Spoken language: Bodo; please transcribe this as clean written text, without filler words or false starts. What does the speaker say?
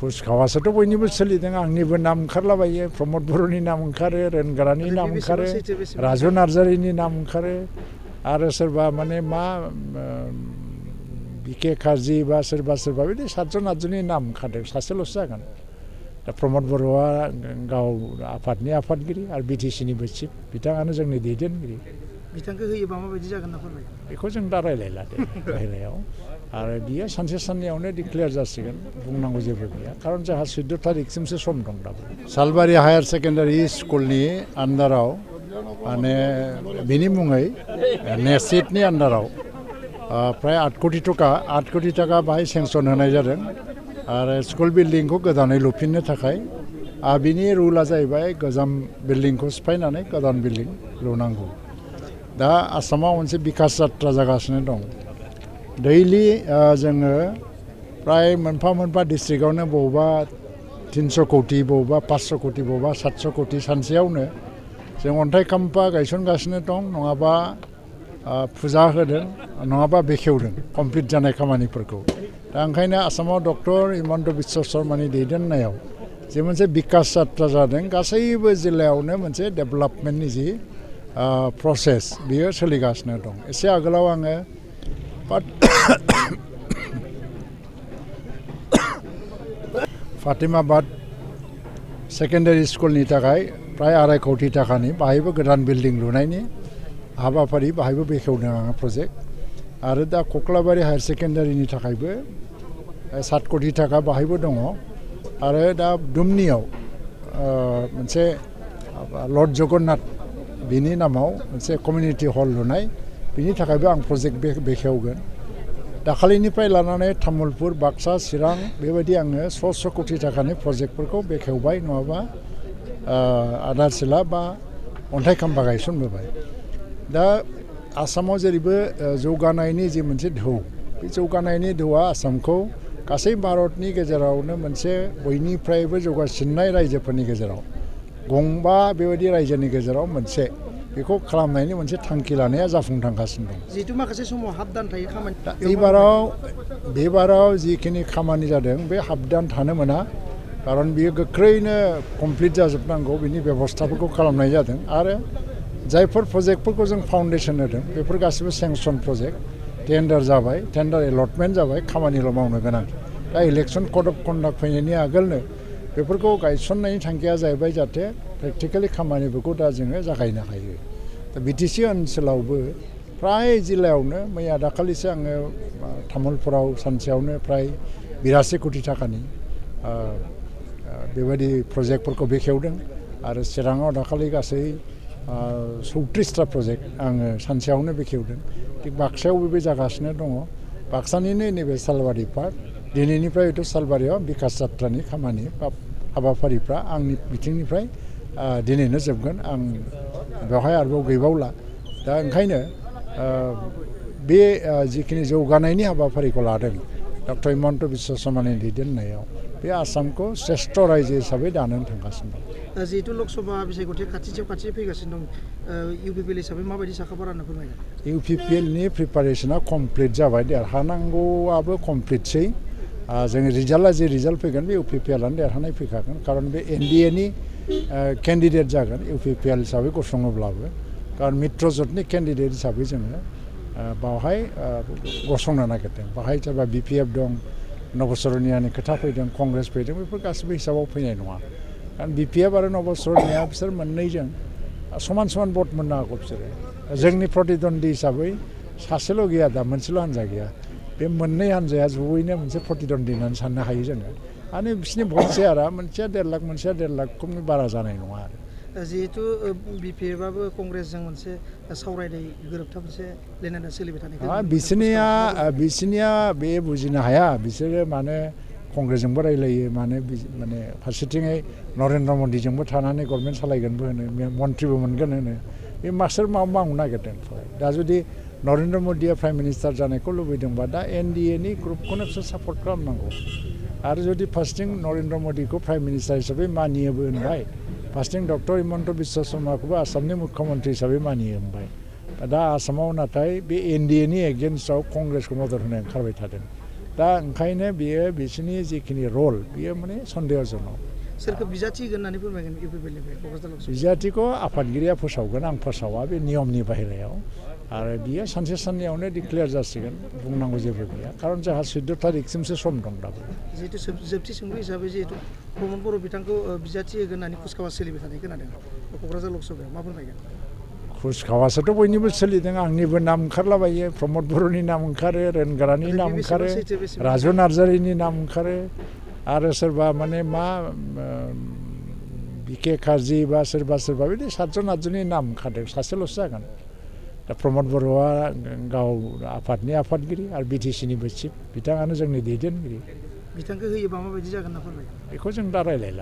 घुस खावासोथ' बयनिबो सोलिदों आंनिबो नाम ओंखारलाबायो प्रमद बर'नि नाम ओंखारो रेनगारानि नाम ओंखारो राजु नार्जारिनि नाम ओंखारो आरो सोरबा माने मा बिके काजि बा सोरबा बिदि 7 जन नाम ओंखारदों सासेल'सो जागोन दा प्रमद बर'आ गाव आफादनि आफादगिरि आरो बिटिसिनिबो चिफ बिथाङानो जोंनि दैदेनगिरि बिथांखौ होयोबा माबायदि जागोन ना फोरमाय बेखौ जों दा रायलायला दे बाहेरायाव आरो बियो सानसे साननैयावनो डिक्लेयार जासिगोन बुंनांगौ जेबो गैया खारन जोंहा 14 तारिखसिमसो सम दं दाबो सालबारि हायार सेकेन्डारि स्कुलनि आन्दाराव माने बिनि मुङै नेसिटनि आन्दाराव प्राय 8 कोटि टाका बाहाय सेंसन होनाय जादों आरो स्कुल बिल्डिंखौ गोदानै लुफिननो थाखाय बिनि रुला जाहैबाय गोजाम बिल्डिंखौ सिफायनानै गोदान बिल्डिं लुनांगौ दा आसामाव मोनसे बिकास जात्रा जागासिनो दं दैलि जोङो प्राय मोनफा डिस्ट्रिक्टआवनो बबेबा 300 कोटि बबेबा 500 कोटि बबेबा 700 कोटि सानसेयावनो जों अन्थाइ खाम्फा गायसनगासिनो दं नङाबा फुजा होदों नङाबा बेखेवदों कमप्लिट जानाय खामानिफोरखौ दा ओंखायनो आसामाव डक्टर हिमन्त बिश्व शर्मानि दैदेननायाव जे मोनसे बिकास जात्रा जादों गासैबो जिल्लायावनो मोनसे डेभेलपमेन्टनि जि प्रसेस बियो सोलिगासिनो दं एसे आगोलाव आङो फातिमाबाद सेकेन्डारि स्कुलनि थाखाय प्राय 2.5 कोटि टाकानि बाहायबो गोदान बिल्डिं लुनायनि हाबाफारि बाहायबो बेखेवदों आङो प्रजेक्ट आरो दा कक्लाबारि हायार सेकेन्डारिनि थाखायबो 7 कोटि टाका बाहायबो दङ आरो दा दुमनियाव मोनसे लर्ड जगन्नाथ बिनि नामाव मोनसे कमिउनिटि हल लुनाय बिनि थाखायबो आं प्रजेक्ट बेखेवगोन दाखालिनिफ्राय लानानै तामुलपुर बाक्सा चिरां बेबायदि आङो 600 कोटि टाकानि प्रजेक्टफोरखौ बेखेवबाय नङाबा आदारसिला बा अन्थाइ खाम्फा गायसनबोबाय दा आसामाव जेरैबो जौगानायनि जे मोनसे ढौ बे जौगानायनि ढौआ आसामखौ गासै भारतनि गेजेरावनो मोनसे बयनिफ्रायबो जौगासिननाय रायजोफोरनि गेजेराव गंबा बेबायदि रायजोनि गेजेराव मोनसे बेखौ खालामनायनि मोनसे थांखि लानाया जाफुंथांगासिनो दं जिहेतु माखासे समाव हाबदान थायो खामानि दा बेबाराव जिखिनि खामानि जादों बे हाबदान थानो मोना खारन बियो गोख्रैनो कमप्लिट जाजोबनांगौ बिनि बेबस्थाफोरखौ खालामनाय जादों आरो जायफोर प्रजेक्टफोरखौ जों फाउन्डेसन होदों बेफोर गासिबो सेंसन प्रजेक्ट टेन्डार जाबाय टेन्डार एलटमेन्ट जाबाय खामानिल' मावनो गोनां दा इलेक्सन कड अफ कन्डाक्ट फैनायनि आगोलनो बेफोरखौ गायसननायनि थांखिया जाहैबाय जाहाथे प्रेक्टिकेलि खामानिफोरखौ दा जोङो जागायनो हायो दा बिटिसि ओनसोलावबो प्राय जिल्लायावनो मैया दाखालिसो आङो तामुलपुराव सानसेयावनो प्राय 82 कोटि टाकानि बेबायदि प्रजेक्टफोरखौ बेखेवदों आरो चिराङाव दाखालि गासै 34टा प्रजेक्ट आङो सानसेयावनो बेखेवदों थिग बाक्सायावबो बे जागासिनो दङ बाक्सानिनो नैबे सालबारि पार्क दिनैनिफ्राय हयथ' सालबारियाव बिकास जात्रानि खामानि बा हाबाफारिफ्रा आंनि बिथिंनिफ्राय दिनैनो जोबगोन आं बेवहाय आरोबाव गैबावला दा ओंखायनो बे जिखिनि जौगानायनि हाबाफारिखौ लादों डक्टर हिमन्त बिश्व शर्मानि दैदेननायाव बे आसामखौ श्रेष्ठ रायजो हिसाबै दानो थांगासिनो दं जिहेतु लकसभा बिसायख'थिया खाथि फैगासिनो दं इउपिपिएल हिसाबै माबायदि साखाफारा होनना फोरमायगोन इउपिपिएलनि प्रिपारेसना कमप्लिट जाबाय देरहानांगौआबो कमप्लिटसै जोंनि रिजाल्टआ जे रिजाल्ट फैगोन बे इउपिपिएलआनो देरहानाय फैखागोन खारन बे एनडिएनि केन्डिडेट जागोन इउपिपिएल हिसाबै गसङोब्लाबो खारन मित्र जोटनि केन्डिडेट हिसाबै जोङो बावहाय गसंनो नागिरदों बाहाय सोरबा बिपिएफ दं नबसरनियानि खोथा फैदों कंग्रेस फैदों बेफोर गासिबो हिसाबाव फैनाय नङा खारन बिपिएफ आरो नबसरनिया बिसोर मोननैजों समान भट मोननो हागौ बिसोरो जोंनि प्रतिद्वन्दी हिसाबै सासेल' गैया दा मोनसेल' हान्जा गैया बे मोननै हान्जाया जयैनो मोनसे प्रतिद्वन्दी होननानै साननो हायो जोङो आरो बिसोरनि भट शेयारा मोनसेया 1.5 लाख मोनसेया 1.5 लाख खमनि बारा जानाय नङा आरो जिहेतु बिपिएफआबो कंग्रेसजों मोनसे सावरायनाय गोरोबथा मोनसे लेनदेन सोलिबाय थानाय बिसोरनिया बे बुजिनो हाया बिसोरो माने कंग्रेसजोंबो रायलायो माने फारसेथिङै नरेन्द्र मदिजोंबो थानानै गभर्नमेन्ट सालायगोनबो होनो मन्थ्रिबो मोनगोन होनो बे मास्टार मावनो नागिरदों दा जुदि नरेन्द्र मदिया प्राइम मिनिस्टार जानायखौ लुबैदोंबा दा एनडिएनि ग्रुपखौनो बिसोर सापर्ट खालामनांगौ आरो जुदि फार्स्टिं नरेन्द्र मदिखौ प्राइम मिनिस्टार हिसाबै मानियोबो होनबाय फार्स्टिं डक्टर हिमन्त बिश्व शर्माखौबो आसामनि मुख्यमन्त्रि हिसाबै मानियो होनबाय दा आसामाव नाथाय बे एनडिएनि एगेन्स्टआव कंग्रेसखौ मदद होनो ओंखारबाय थादों दा ओंखायनो बियो बिसोरनि जिखिनि रल बियो माने सन्देहजनक सोरखौ बिजाथि होगोन होननानै फोरमायगोन इउपिपिएलनिफ्राय क'क्राझार लकसभा बिजाथिखौ आफादगिरिया फोसावगोन आं फोसावा बे नियमनि बाहेरायाव आरो बियो सानसे साननैयावनो डिक्लेयार जासिगोन बुंनांगौ जेबो गैया खारन जोंहा 14 थारिखसिमसो सम दं दाबो जिहेतु जोबथि सोंलु हिसाबै जिहेतु प्रमद बर' बिथांखौ बिजाथि होगोन होननानै कुचकावाज सोलिबाय थानाय खोनादों क'क्राझार लकसभायाव मा फोरमायगोन कुचकावाजआथ' बयनिबो सोलिदों आंनिबो नाम ओंखारलाबायो प्रमद बर'नि नाम ओंखारो रेनगारानि नाम ओंखारो राजु नार्जारिनि नाम ओंखारो आरो सोरबा माने मा बिके काजि बा सोरबा बिदि 7 जन 8 जननि नाम ओंखारदों सासेल'सो जागोन दा प्रमद बर'आ गाव आफादनि आफादगिरि आरो बिटिसिनिबो चिफ बिथाङानो जोंनि दैदेनगिरि बिथांखौ होयोबा माबायदि जागोन होनना फोरमायगोन बेखौ जों दा रायलायला